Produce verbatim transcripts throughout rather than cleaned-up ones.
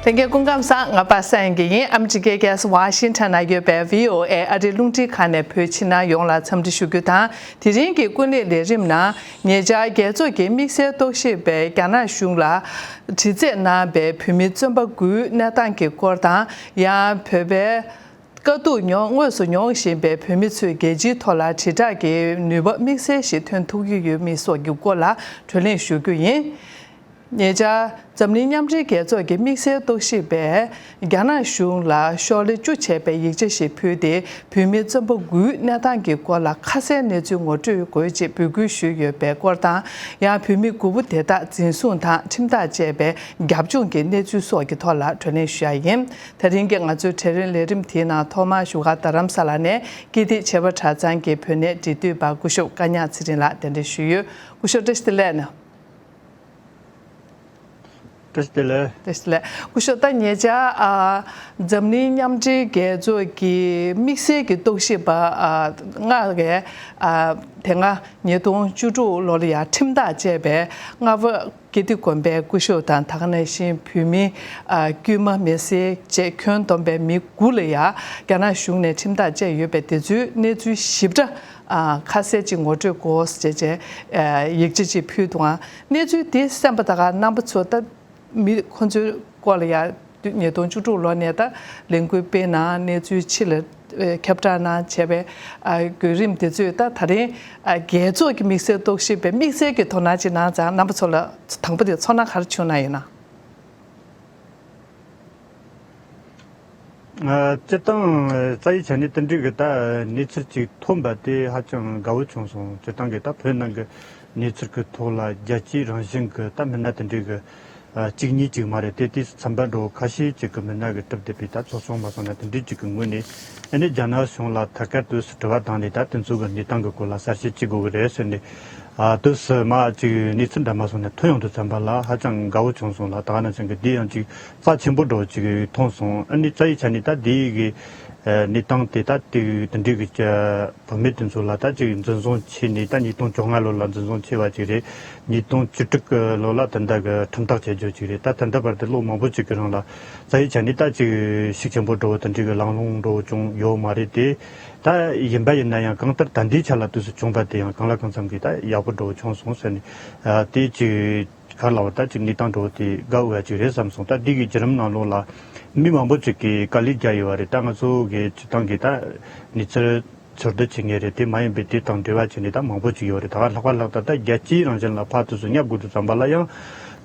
ལྷན་རྒྱས་སྐུ་ཁམས་བཟང་། ང་པ་སངས་དགེ་ཡིན། ཨ་མི་རི་ཀའི་རྒྱལ་ས་ཝ་ཤིང་ཊོན་ན་ཡོད་པའི་བྷི་ཨོ་ཨེ་ཨ་རིའི་རླུང་འཕྲིན་ཁང་ནས་བོད་ཕྱི་ནང་ཡོངས་ལ་འཚམས་འདྲི་ཞུ་རྒྱུ་དང་། དེ་རིང་གི་ཀུན་གླེང་ལས་རིམ་ནང་ཉེ་ཆར་རྒྱལ་ཚོགས་ཀྱི་དམིགས་བསལ་རྟོག་ཞིབ་པས་རྒྱ་ནག་གཞུང་ལ་དྲི་རྩད་གནང་བའི་བོད་མི་བཙོན་པ་དགུའི་གནས་སྟངས་ཀྱི་སྐོར་དང་། ཡང་བོད་པའི་དཀའ་སྡུག་མྱོང་དངོས་སུ་མྱོང་བཞིན་པའི་བོད་མི་ཚོས་རྒྱལ་སྤྱིའི་ཐོག་ལ་དྲིལ་བསྒྲགས་ཀྱི་ནུས་པ་དམིགས་བསལ་ཞིག་ཐོན་ཐུབ་ཀྱི་ཡོད་མེད་སོགས་ཀྱི་སྐོར་ལ་བགྲོ་གླེང་ཞུ་རྒྱུ་ཡིན། ཉེ་ཆར་འཛམ་གླིང་མཉམ་འབྲེལ་རྒྱལ་ཚོགས་ཀྱི་དམིགས་བསལ་རྟོག་ཞིབ་པས་རྒྱ་ནག་གཞུང་ལ་ཤོག་ལྷེ་བཅུ་བྱས་པའི་ཡིག་ཆ་ཞིག་ཕུལ་ཏེ། བོད་མི་བཙོན་པ་དགུའི་གནས་སྟངས་ཀྱི་སྐོར་ལ་ཁ་གསལ་གནས་ཚུལ་ངོ་སྤྲོད་དགོས་ཅེས་འབོད་སྐུལ་ཞུས་ཡོད་པའི་སྐོར་དང་། ཡང་བོད་མི་དགུ་པོ་དེ་དག་འཛིན་བཟུང་དང་ཁྲིམས་ཐག་བཅད་པའི་རྒྱབ་ལྗོངས་ཀྱི་གནས་ཚུལ་སོགས་ཀྱི་ཐོག་ལ་བགྲོ་གླེང་ཞུ་ཡ་ཡིན། དེ་རིང་གི་ང་ཚོའི་གྲོས་རིམ་ལས་རིམ་དེའི་ནང་ཐོག་མར་བཞུགས་སྒར་རྡ་རམ་ས་ལ་ནས་ཀིརྟི་བྱེས་པ་གྲྭ་ཚང་གི་བོད་གནས་འབྲེལ་མཐུད་པ་སྐུ་ཞབས་བཀའ་ཉག་ཚེ་རིང་ལགས་གདན་འདྲེན་ཞུས་ཡོད། སྐུ་ཞབས་བཀྲ་ཤིས་བདེ་ལེགས། བཀྲ་ཤིས་བདེ་ལེགས། བཀྲ་ཤིས་བདེ་ལེགས། སྐུ་ཞབས། ད་ཉེ་ཆར་ཨ་འཛམ་གླིང་མཉམ་འབྲེལ་རྒྱལ་ཚོགས་ཀྱི་དམིགས་བསལ་གྱི་རྟོག་ཞིབ་པ་ཨ་ལྔ་གིས་ཨ་དེ་སྔ་ཉིས་སྟོང་བཅུ་དྲུག་ལོ་ལ་ཡང་ཁྲིམས་ཐག་བཅད་པའི་རྔ་བ་ཀིརྟི་དགོན་པའི་སྐུ་ཞབས་དང་། ད་ག་ནང་བཞིན་བོད་མི་ཨ་དཀྱུས་མ་མི་སེར་བཅས་ཁྱོན་བསྡོམས་པའི་མི་དགུ་ལ་ཡང་རྒྱ་ནག་གཞུང་ནས་ཁྲིམས་ཐག་བཅད་ཡོད་པའི་དེ་ཚོའི་གནས་ཚུལ་ཞིབ་ཕྲ་ཨ་ཁ་གསལ་ཅིག་ངོ་སྤྲོད་དགོས་ཟེར་བྱས་ཨ་ཡིག་ཆ་ཅིག་ཕུལ་འདུག་ཨང་། གནས་ཚུལ་དེ་གསན་པ་ད་ག་རྣམ་པ་ཚོ་ད་མི་ཁོ་ཚོའི་སྐོར་ལ་ཡང་ཉིས་སྟོང་བཅུ་དྲུག་ལོ་ནས་ད་ལས་འགུལ་སྤེལ་གནང་། གནས་ཚུལ་ཕྱི་ལ་ཨ་ཁྱབ་བསྒྲགས་གནང་བྱས་པའི་ཨ་བརྒྱུད་རིམ་དེ་ཚོས་ད་ད་རིང་ཨ་རྒྱལ་ཚོགས་ཀྱི་དམིགས་བསལ་རྟོག་ཞིབ་པའི་དམིགས་བསལ་གྱི་དོ་སྣང་ཅིག་གནང་ཙང་། རྣམ་པ་ཚོ་ལ་དང་པོ་དེ་ཚོར་སྣང་ག་རེ་བྱུང་གནང་ཡོད་ན། ཨ་སྤྱིར་བཏང་རྩ་བའི་ཆ་ནས་དེ་འདྲའི་གི་ད་གནས་ཚུལ་ཅིག་ཐོན་པ་དེ་ཧ་ཅང་དགའ་བོ་བྱུང་སོང་། སྤྱིར་བཏང་གི་ད་བོད་ནང་གི་གནས་ཚུལ་གི་ཐོག་ལ་རྒྱལ་སྤྱིའི་རང་བཞིན་གི་ད་མི་སྣ་དེ་འདྲའི་གི་ཨ་གཅིག་གཉིས་ཅིག་མ་རེད་དེ། དུས་སུ་ཚན་པ་འདྲ་བོ་ཁ་ཤས་ཅིག་གི་མི་སྣ་གི་གྲུབ་བསྡད་པའི་ད་ཚོགས་ཆུང་མ་སོང་ན་དེ་འདྲའི་ཅིག་གི་ངོས་ནས། ཨ་ནི་རྒྱ་ནག་གཞུང་ལ་ཐད་ཀར་དུས་སུ་དྲི་བ་བཏང་ནས་ད་དེ་ཚོ་གི་གནས་སྟངས་གི་སྐོར་ལ་གསལ་བཤད་ཅིག་དགོས་གི་རེད་ཟེར་ནས། ཨ་དུས་སུ་མ་ཅིག་གནས་ཚུལ་འདྲ་མ་སོང་ནས་ཐོན་ཡོང་དུས་ཙམ་པ་ལ་ཧ་ཅང་དགའ་བོ་བྱུང་སོང་ལ། ད་ག་ནང་བཞིན་གི་དེ་ཡང་ཅིག་རྩ་ཆེན་པོ་འདྲ་བོ་ཅིག་མཐོང་སོང་། ཨ་ནི་རྩ་བའི་ཆ་ནས་ད་དེའི་གི་ཨ་གནས་སྟངས་དེ་ད་དེ་དེ་འདྲའི་གི་ཅ་བུད་མེད་དེ་ཚོ་ལ་ད་ཅིག་འཛིན་བཟུང་བྱས་ནས། ད་ཉིས་སྟོང་བཅོ་ལྔ་ལོ་ལ་འཛིན་བཟུང་བྱས་པ་ཅིག་རེད། ཉིས་སྟོང་བཅུ་དྲུག་ལོ་ལ་ད་ལྟ་གི་ཁྲིམས་ཐག་བཅད་རྒྱུ་ཅིག་རེད། ད་ད་ལྟ་བར་དུ་ལོ་མང་པོ་ཅིག་གི་རིང་ལ་རྩ་བའི་ཆ་ནས་ད་ཅིག་ཤུགས་ཆེན་པོ་འགྲོ་བ་དེ་འདྲའི་གི་ལམ་ལྷོང་འགྲོ་བ་བྱུང་ཡོད་མ་རེད་དེ། ད་ཡིན་པ་ཡིན་ན་ཡང་གང་ལྟར་ད་ལྟའི་ཆ་ལ་དུས་སུ་བྱུང་པ་དེ་ཡང་གང་ལ་གང་འཚམ་གི་ད་ཡག་པོ་འགྲོ་བ་བྱུང་སོང་ཟེར་ནས། ཨ་དེ་ཅིག་ག་རེ་ལབ་པ། ད་ཅིག་གནས་སྟངས་འགྲོ་བ་དེ་དགའ་འོས་ཅིག་རེད་བསམ་སོང་། ད་འདི་གི་བརྒྱུད་རིམ་ནང་ལོགས་ལ་མི་མང་པོ་ཅིག་གིས་དཀའ་ལས་བརྒྱབ་ཡོད་པ་རེད། ད་ང་ཚོ་གི་སྤྱིར་བཏང་གི་ད་གནས་ཚུལ་ཚོད་ལྟ་བྱེད་མཁན་རེད། དེ་མ་ཡིན་པའི་དེ་དང་འབྲེལ་བ་བྱས་ནས་ད་མང་པོ་ཅིག་ཡོད་རེད། ད་ལྷག་པར་ལྷག་ད་ད་རྒྱལ་སྤྱིའི་རང་བཞིན་ལ་ཕར་དུས་སུ་བསྙབ་དགོས་དུས་ཙམ་པ་ལ་ཡང་།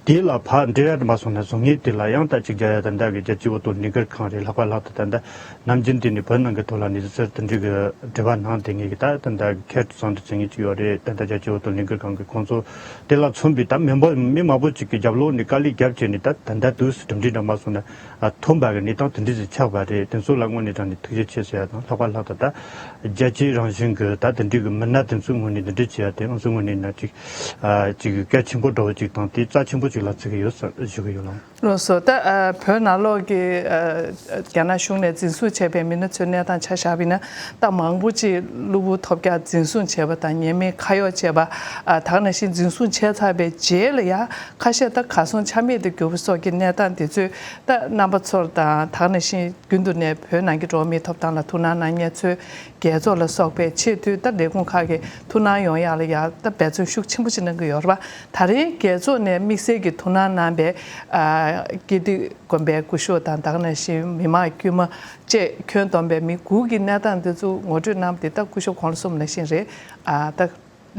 དེ་ལ་ཕར་འབྲེལ་བ་མ་སོང་ན་བཟོ་མཁན་དེ་ལ་ཡང་ད་ཅིག་རྒྱ་ཡ་ད་ལྟ་གི་རྒྱལ་སྤྱིའི་འོས་བསྡུ་ལས་འགུལ་ཁང་རེད། ལྷག་པར་ལྷག་ད་ད་ལྟ་ནམ་རྒྱུན་དེ་ནས་བོད་ནང་གི་ཐོག་ལ་གནས་ཚུལ་དེ་འདྲའི་གི་འབྲེལ་བ་གནང་བསྡད་མཁན་གི་ད་ད་ལྟ་གི་ཁེར་དུ་ཚོགས་འདུ་བྱེད་མཁན་ཅིག་ཡོད་རེད། ད་ལྟ་རྒྱལ་སྤྱིའི་འོས་བསྡུ་ལས་འགུལ་ཁང་གི་ཁོང་ཚོ་དེ་ལ་མཚོན་པའི་ད་མི་འབོར་མི་མང་པོ་ཅིག་གི་རྒྱབ་ལོགས་ནས་དཀའ་ལས་བརྒྱབ་བྱས་ནས་ད་ད་ལྟ་དུས་སུ་གྲུབ་འབྲས་འདྲ་མ་སོང་ན། ཨ་ཐོན་པ་གི་གནས་སྟངས་དེ་འདྲ་ཞིག་ཆགས་པ་རེད། དེ་ཚོ་ལ་དངོས་གནས་དྲང་ནས་ཐུགས་རྗེ་ཆེ་ཟེར་ཡ་དང་། ལྷག་པར་ལྷག་ཏུ་ད་རྒྱལ་སྤྱིའི་རང་བཞིན་གི་ད་དེ་འདྲའི་གི་མི་སྣ་དེ་ཚོའི་ངོས་ནས་འདི་འདྲ་བྱས་ཡ་དེ་ང་ཚོའི་ངོས་ནས་ན་ཅིག་ཨ་ཅིག་གལ་ཆེན་པོ་འདྲ་བོ་ཅིག་དང་དེ་རྩ་ཆེན་པོ་ཅིག་ལ་བརྩི་གི་ཡོད་ཟེར་ཞུ་གི་ཡོད་ལགས། ལགས་སོ། ད་ཨ་བོད་ནང་ལོགས་ཀྱི་ཨ་རྒྱ་ནག་གཞུང་ནས་འཛིན་བཟུང་བྱས་པའི་མི་སྣ་ཚོའི་གནས་སྟངས་ཆ་བཞག་པ་ཡིན་ན། ད་མང་པོ་ཅིག་གློ་བུར་ཐོལ་རྒྱག་འཛིན་བཟུང་བྱས་པ་དང་ཉེས་མེད་ཁ་གཡོགས་བྱས་པ། ཨ་ད་ག་ནང་བཞིན་འཛིན་བཟུང་བྱས་ཚར་བའི་རྗེས་ལ་ཡང་ཁ་ཤས་ད་གར་སོང་ཆ་མེད་དུ་གྱུར་པ་སོགས་ཀྱི་གནས་སྟངས་དེ་ཚོས་ད་རྣམ་པ་ཚོར་དང་། ད་ག་ནང་བཞིན་རྒྱུན་དུ་ནས་བོད་ནང་གི་འགྲོ་བ་མིའི་ཐོབ་ཐང་ལ་ཐུགས་སྣང་གནང་མཁན་ཚོས་རྒྱལ་ཚོགས་ལ་སོགས་པའི་ཆེས་མཐོའི་ད་ལས་ཁུངས་ཁག་གི་ཐུགས་སྣང་ཡོང་ཡག་ལ་ཡང་ད་འབད་བརྩོན་ཤུགས་ཆེན་པོ་ཅིག་གནང་གི་ཡོད་རེད་པ། ད་རེས་རྒྱལ་ཚོགས་ནས་དམིགས་བསལ་གྱི་ཐུགས་སྣང་གནང་པའི་ཨ་ཀིརྟི་དགོན་པའི་སྐུ་ཞབས་དང་། ད་ག་ནང་བཞིན་མི་མང་དཀྱུས་མ་བཅས་ཁྱོན་བསྡོམས་པའི་མི་དགུ་གི་གནས་སྟངས་དེ་ཚོ་ངོ་སྤྲོད་གནང་བ་དེ་ད་སྐུ་ཞབས་གོང་ལ་གསུངས་པ་ནང་བཞིན་རེད། ཨ་ད་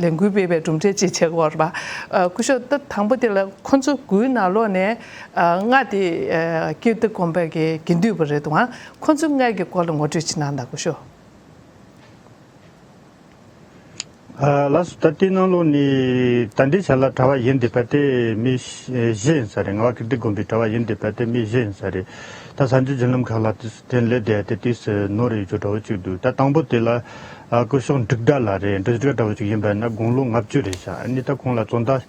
ལས་འགུལ་སྤེལ་བའི་གྲུབ་འབྲས་ཅིག་བྱེད་དགོས་རེད་པ། ཨ་སྐུ་ཞབས་ད་དང་པོ་དེ་ལ་ཁོ་ཚོ་དགུའི་ནང་ལོགས་ནས་ཨ་ལྔ་དེ་ཨ་ཀིརྟི་དགོན་པ་གི་དགེ་འདུན་པ་རེད་འདུག་ཨང་། ཁོ་ཚོ་ལྔ་གི་སྐོར་ལ་ངོ་སྤྲོད་ཅིག་གནང་དང་སྐུ་ཞབས། ཨ་ལགས་སོ། ད་ལྟའི་ནང་ལོགས་ནས་ད་ལྟའི་ཆ་ལ་གྲྭ་པ་ཡིན་བསྡད་པ་དེ་མི་བཞི་ཡིན་ས་རེད། རྔ་བ་ཀིརྟི་དགོན་པའི་གྲྭ་པ་ཡིན་བསྡད་པ་དེ་མི་བཞི་ཡིན་ས་རེད། ད་ས་འཛིན་བརྒྱུད་ལམ་ཁག་ལ་དེ་དེ་ལས་བསྡད་དེ་དུས་སུ་ནོར་ཡོད་རྒྱུ་འདྲ་བོ་ཅིག་འདུག་ད་དང་པོ་དེ་ལ་ཨ་སྐུ་ཞབས་འབྲུག་སྒྲ་ལགས་རེད། འབྲུག་སྒྲ་འདྲ་བོ་ཅིག་ཡིན་པ་ན་དགུང་ལོ་ལྔ་བཅུ་རེད་ཤག་ཨ་ནི་ད་ཁོང་ལ་བཙོན་ཟླ་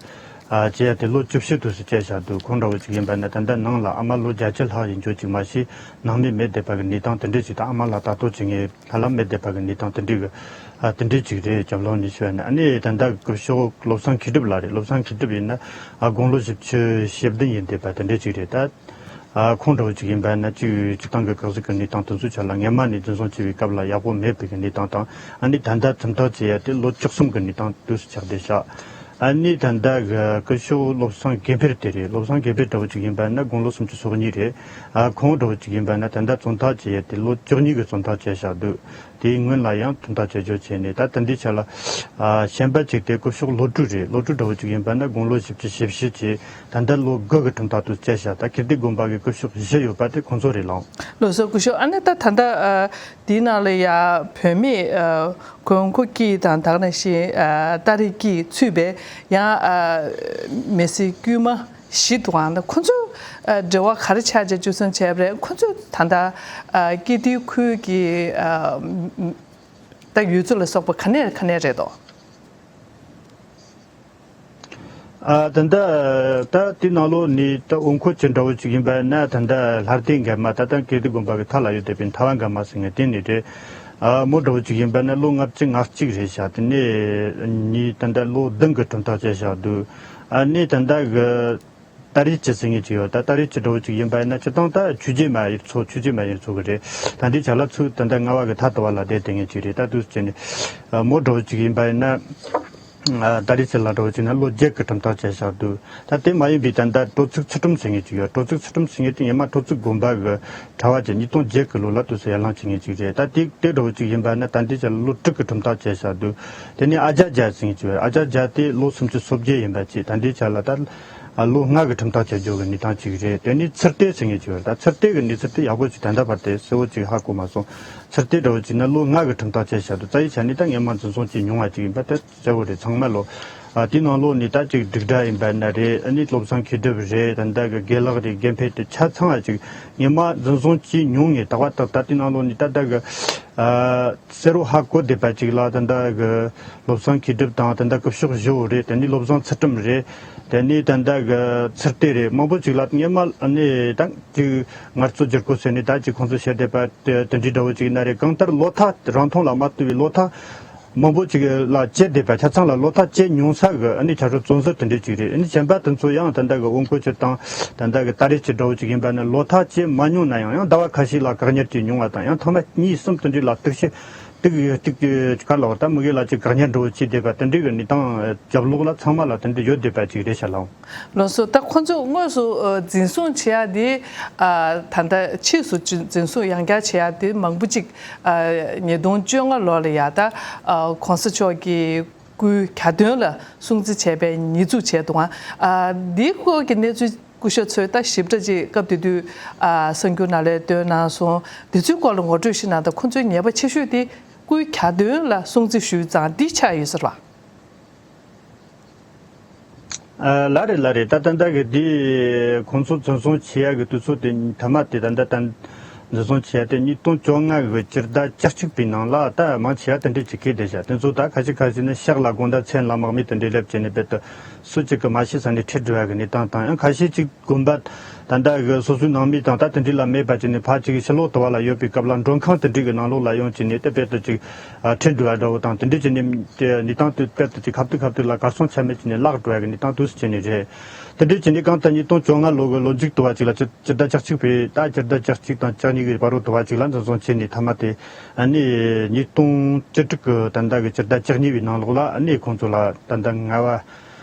ཨ་བཅད་ཡ་དེ་ལོ་བཅུ་བཞི་དུས་སུ་བཅད་བཞག་འདུག་ཁོང་འདྲ་བོ་ཅིག་ཡིན་པ་ན་ད་ལྟ་ནང་ལ་ཨ་མ་ལོ་བརྒྱད་ཅུ་ལྷག་ཡིན་རྒྱུ་ཅིག་མ་གཞི་ནང་མི་མེད་བསྡད་པ་གི་གནས་སྟངས་དེ་འདྲ་ཅིག་དང་། ཨ་མ་ལགས་ལྟ་རྟོག་བྱེད་མཁན་ལྷ་ལམ་མེད་བསྡད་པ་གི་གནས་སྟངས་དེ་འདྲ་གི་ཨ་དེ་འདྲ་ཅིག་རེད། རྒྱབ་ལོགས་ནས་ཞུས་ན། ཨ་ནི་ད་ལྟ་སྐུ་ཞབས་བློ་བཟང་མཁས་གྲུབ་ལགས་རེད། བློ་བཟང་མཁས་གྲུབ་ཡིན་ན་ཨ་དགུང་ལོ་བཞི་བཅུ་ཞེ་བདུན་ཡིན་བསྡད་པ་དེ་འདྲ་ཅིག་རེད། ད་ ཨ་ཁོང་འདྲ་བོ་ཅིག་ཡིན་པ་ན་སྤྱི་སྤྱི་བཏང་གི་སྐབས་སུ་གི་གནས་སྟངས་དེ་ཚོའི་ཆ་ལ་སྔ་མ་ནས་འཛིན་བཟུང་བྱས་པའི་སྐབས་ལ་ཡག་པོ་མེད་པའི་གི་གནས་སྟངས་དང་། ཨ་ནི་ད་ལྟ་ཁྲིམས་ཐག་བཅད་ཡ་དེ་ལོ་བཅུ་གསུམ་གི་གནས་སྟངས་དུས་སུ་ཆགས་བསྡད་ཤག་ཨ་ནི་ད་ལྟ་གི་སྐུ་ཞབས་བློ་བཟང་དགེ་འཕེལ་དེ་རེད། བློ་བཟང་དགེ་འཕེལ་འདྲ་བོ་ཅིག་ཡིན་པ་ན་དགུང་ལོ་སུམ་ཅུ་སོ་གཉིས་རེད། ཨ་ཁོང་འདྲ་བོ་ཅིག་ཡིན་པ་ན་ད་ལྟ་བཙོན་ཐག་བཅད་ཡ་དེ་ལོ་བཅུ་གཉིས་གི་བཙོན་ཐག་བཅད་བཞག་འདུག་དེའི་སྔོན་ལ་ཡང་ཁྲིམས་ཐག་བཅད་བཅུག་བྱས་ནས། ད་དེ་འདྲའི་ཆ་ལ་ཨ་གཞན་པ་ཅིག་དེ་སྐུ་ཞབས་བློ་གྲོས་རེད། བློ་གྲོས་འདྲ་བོ་ཅིག་ཡིན་པ་ན་དགུང་ལོ་བཞི་བཅུ་ཞེ་བཞི་བྱས། ད་ལྟ་ལོ་དགུ་གི་ཁྲིམས་ཐག་དུ་བཅད་བཞག་ད་ཀིརྟི་དགོན་པ་གི་སྐུ་ཞབས་བཞི་ཡོད་པ་དེ་ཁོང་ཚོ་རེད་ལགས། ལགས་སོ། སྐུ་ཞབས། ཨ་ནི་ད་ད་ལྟ་ཨ་དེའི་ནང་ལ་ཡ་བུད་མེད་ཨ་མགོན་མཁོ་སྐྱིད་དང་དེ་ནང་བཞིན་ཨ་ཏཱ་རེ་སྐྱིད་ཚུད་པའི་ཡང་ཨ་མི་སེར་དཀྱུས་མ་བཞི་འདུག་ཨང་། ཁོ་ཚོ་ཨ་འབྲེལ་བ་ག་རེ་ཆགས་བྱས་འཇུ་བཟུང་བྱས་པ་རེད། ཁོ་ཚོ་ད་ལྟ་ཨ་ཀིརྟི་ཁུལ་གྱི་ཨ་ད་ཡུལ་ཚོ་ལ་སོགས་པ་ག་ནས་ག་ནས་རེད་དོ། ཨ་ད་ལྟ་ད་དེ་ནང་ལོགས་ནས་ད་འོ་མགོ་ཆེ་འདྲ་བོ་ཅིག་ཡིན་པ་ན། ད་ལྟ་ལྷ་སྡེ་འགན་མ་ད་ལྟ་ཀིརྟི་དགོན་པ་གི་མཐའ་ལ་ཡོད་བསྡད་པའི་མཐའ་བ་འགན་མ་ཟེར་མཁན་དེ་ནས་རེད། ཨ་མོ་འདྲ་བོ་ཅིག་ཡིན་པ་ན་ལོ་ལྔ་བཅུ་ང་གཅིག་རེད་ཤག་དེ་ནས་ནི་ད་ལྟ་ལོ་བདུན་གི་ཁྲིམས་ཐག་བཅད་བཞག་འདུག་ཨ་ནི་ད་ལྟ་གི་ཏཱ་རེ་སྐྱིད་ཟེར་མཁན་ཅིག་ཡོད། ད་ཏཱ་རེ་སྐྱིད་འདྲ་བོ་ཅིག་ཡིན་པ་ཡིན་ན་སྤྱིར་བཏང་ད་ཆོས་བརྒྱུད་མ་ཡིན་ཚོ་ཆོས་བརྒྱུད་མ་ཡིན་ཚོ་གི་རེད། ད་འདི་ཆ་ལ་ཚུར་ད་ལྟ་ལྔ་བ་གི་མཐའ་དུ་བ་ལ་བསྡད་བསྡད་མཁན་ཅིག་རེད། ད་དུས་ཚོད་ནི་མོ་འདྲ་བོ་ཅིག་ཡིན་པ་ཡིན་ན། ཨ་ཏཱ་རེ་སྐྱིད་ལགས་འདྲ་བོ་ཅིག་ན་ལོ་བརྒྱད་ཀྱི་ཁྲིམས་ཐག་བཅད་བཞག་འདུག་ད་དེ་མ་ཡིན་པའི་ད་ལྟ་དྲོ་ཚིགས་ཚུལ་ཁྲིམས་ཟེར་མཁན་ཅིག་ཡོད། དྲོ་ཚིགས་ཚུལ་ཁྲིམས་ཟེར་མཁན་དེ་ཉི་མ་དྲོ་ཚིགས་དགོན་པ་གི་གྲྭ་བ་ཅིག་ཉིས་སྟོང་བརྒྱད་ཀྱི་ལོ་ལ་དུས་སུ་ཡར་ལངས་བྱེད་མཁན་ཅིག་རེད། ད་དེ་དེ་འདྲ་བོ་ཅིག་ཡིན་པ་ན་ད་འདི་ཆ་ལ་ལོ་དྲུག་གི་ཁྲིམས་ཐག་བཅད་བཞག་འདུག་དེ་ནས་ཨ་ཇ་རྒྱལ་ཟེར་མཁན་ཅིག་ཡོད། ཨ་ཇ་རྒྱལ་དེ་ལོ་སུམ་ཅུ་སོ་བརྒྱད་ཡིན་པ་ཅིག་ད་འདི་ཆ་ལ་ད་ཨ་ལོ་ལྔ་གི་ཁྲིམས་ཐག་བཅད་རྒྱུ་གི་གནས་སྟངས་ཅིག་རེད། དེ་ནས་ཚུལ་ཏེ་ཟེར་མཁན་ཅིག་ཡོད། ད་ཚུལ་ཏེ་གི་གནས་ཚུལ་དེ་ཡག་པོ་ཅིག་ད་ལྟ་བར་དེ་གསལ་བོ་ཅིག་ཧ་གོ་མ་སོང་། ཚུལ་ཏེ་འདྲ་བོ་ཅིག་ན་ལོ་ལྔ་གི་ཁྲིམས་ཐག་བཅད་བཞག་འདུག་རྩ་བའི་ཆ་ནས་ད་སྔོན་མ་འཛིན་བཟུང་བྱས་མྱོང་བ་ཅིག་ཡིན་པ་དེ་གསལ་བོ་རེད། ཚང་མ་ལོ་ཨ་དེའི་ནང་ལོགས་ནས་ད་ཅིག་འབྲུག་སྒྲ་ཡིན་པ་ན་རེད། ཨ་ནི་བློ་བཟང་མཁས་གྲུབ་རེད། ད་ལྟ་གི་དགེ་ལགས་རེད། དགེ་འཕེལ་དེ་ཆ་ཚང་བ་ཅིག་སྔོན་མ་འཛིན་བཟུང་བྱས་མྱོང་ངེས་ད་བ་ད་ད་དེའི་ནང་ལོགས་ནས་ད་ལྟ་གི་ཨ་གསལ་བོ་ཧ་གོ་བསྡད་པ་ཅིག་ལ་ད་ལྟ་གི་བློ་བཟང་མཁས་གྲུབ་དང་ད་ལྟ་སྐུ་ཞབས་ཞི་བོ་རེད། དེ་ནས་བློ་བཟང་ཚུལ་ཁྲིམས་རེད། དེ་ནས་ད་ལྟ་གི་ཚུལ་ཏེ་རེད། མང་པོ་ཅིག་ལ་སྔོན་མ་ཨ་ནི་ད་ཅིག་ངལ་རྩོལ་བསྒྱུར་བཀོད་ཟེར་ནས་ད་ཅིག་ཁོང་ཚོ་བཤད་བསྡད་པ་དེ་དེ་འདྲའི་འདྲ་བོ་ཅིག་ཡིན་ན་རེད། གང་ལྟར་ལོ་ཐག་རིང་ཐུང་ལ་མ་ལྟོས་པའི་ལོ་ཐག་མང་པོ་ཅིག་ལ་བཅད་བསྡད་པ་ཆ་ཚང་ལ་ལོ་ཐག་བཅད་མྱོང་ས་གི་ཨ་ནི་ཆ་ཤས་བཙོན་ཟུར་དེ་འདྲ་ཅིག་རེད། ཨ་ནི་གཞན་པ་དེ་ཚོ་ཡང་ད་ལྟ་གི་འོ་མགོ་ཆེ་དང་ད་ལྟ་གི་ཏཱ་རེ་སྐྱིད་འདྲ་བོ་ཅིག་ཡིན་པ་ནི་ལོ་ཐག་བཅད་མ་མྱོང་ན་ཡང་ཡང་ཟླ་བ་ཁ་ཤས་ལ་བཀག་ཉར་བྱས་མྱོང་བ་དང་། ཡང་ཐེངས་མ་གཉིས་གསུམ་དེ་འདྲ་ལ་དུག་ཤེད་དུག་དུག་ག་ལ་བ་ད་མི་གི་ལ་ཅིག་བཀག་ཉར་འདྲ་བོ་བྱས་བསྡད་པ་དེ་འདྲ་གི་གནས་སྟངས་རྒྱབ་ལོགས་ལ་ཚང་མ་ལ་དེ་འདྲ་ཡོད་བསྡད་པ་ཅིག་རེད་ཤག་ལགས། ལགས་སོ། ད་ཁོང་ཚོ་དངོས་སུ་ཨ་འཛིན་བཟུང་བྱེད་ཡ་དེ་ཨ་ད་ལྟ་ཕྱིས་སུ་འཛིན་བཟུང་ཡང་བསྐྱར་བྱེད་ཡ་དེ་མང་པོ་ཅིག་ཨ་ཉིས་སྟོང་བཅོ་ལྔ་ལོ་ལ་ཡ་ད་ཨ་གོང་ས་མཆོག་གི་སྐུའི་གྱ་སྟོན་ལ་སྲུང་བརྩི་བྱས་པའི་ཉེས་འཛུགས་བྱས་འདུག་ཨ། འདིའི་སྐོར་གྱི་གནས་ཚུལ་སྐུ་ཞབས་ཚོས་ད་ཞིབ་ཕྲ་ཅིག་སྐབས་དེ་དུས་ཨ་གསར་འགྱུར་ནང་ལ་བཏོན་གནང་སོང་། དེ་ཚོའི་སྐོར་ལ་ངོ་སྤྲོད་ཞིག་གནང་དང་། ཁོང་ཚོའི་ཉེས་པ་ཆེ་ཤོས་དེ་སྐུའི་གྱ་སྟོན་ལ་སྲུང་བརྩི་ཞུས་ཙང་འདི་ཆགས་ཡོད་ཟེར་བ། ཨ་ལགས་རེད། ལགས་རེད། ད་ད་ལྟ་གི་འདི་ཁོང་ཚོ་འཛིན་བཟུང་བྱེད་ཡ་གི་དུས་ཚོད་དེ་མཐའ་མ་དེ་ད་ལྟ་ད་འཛིན་བཟུང་བྱེད་ཡ་དེ་ཉིས་སྟོང་བཅོ་ལྔ་གི་སྤྱི་ཟླ་བཅུ་གཅིག་པའི་ནང་ལ་ད་མང་ཆེ་བ་དེ་འདྲས་ཅིག་གིས་བསྡད་བཞག་དེ་ཚོ་ད་ཁ་ཤས་ཁ་ཤས་ནི་ཤག་ལ་དགོང་དག་མཚན་ལ་དམག་མི་དེ་འདྲས་སླེབས་བྱས་ནས་རྦད་དེ་སུ་གཅིག་གིས་མ་ཤེས་ས་ནས་ཁྲིད་འགྲོ་ཡ་གི་གནས་སྟངས་དང་། ཡང་ཁ་ཤས་ཅིག་དགོན་པ་ད་ལྟ་གི་སོ་སོའི་ནང་མི་དང་ད་དེ་འདྲས་ལ་མེད་པ་བྱས་ནས་ཕར་ཅིག་ཕྱི་ལོགས་དུ་བ་ལ་ཡོད་པའི་སྐབས་ལ་མགྲོན་ཁང་དེ་འདྲས་གི་ནང་ལོགས་ལ་ཡོང་བྱས་ནས་དེ་རྦད་དེ་ཅིག་ཨ་ཁྲིད་འགྲོ་བ་འདྲ་བོ་དང་། དེ་འདྲ་བྱས་ནས་དེ་གནས་སྟངས་དེ་དཔེ་དེ་ཅིག་ཁ་ཐུག་ཁ་ཐུག་ལ་གར་སོང་ཆ་མེད་བྱས་ནས་བརླག་འགྲོ་བ་གི་གནས་སྟངས་དུས་སུ་བྱས་ནས་རེད། དེ་འདྲ་བྱས་ནས་གང་ལྟར་ཉིས་སྟོང་བཅོ་ལྔ་ལོ་གི་ལོ་མཇུག་དུ་བ་ཅིག་ལ་སྤྱི་སྤྱི་ཟླ་བཅུ་གཅིག་པའི་ད་སྤྱི་ཟླ་བཅུ་གཅིག་དང་བཅུ་གཉིས་ཀྱི་བར་དུ་དུ་བ་ཅིག་ལ་འཛིན་བཟུང་བྱས་ནས་མཐའ་མ་དེ་ཨ་ནི་ཉིས་སྟོང་བཅུ་དྲུག་གི་ད་ལྟ་གི་སྤྱི་ཟླ་བཅུ་གཉིས་པའི་ནང་ལོགས་ལ་ཨ་ནི་ཁོང་ཚོ་ལ་ད་ལྟ་ལྔ་བ།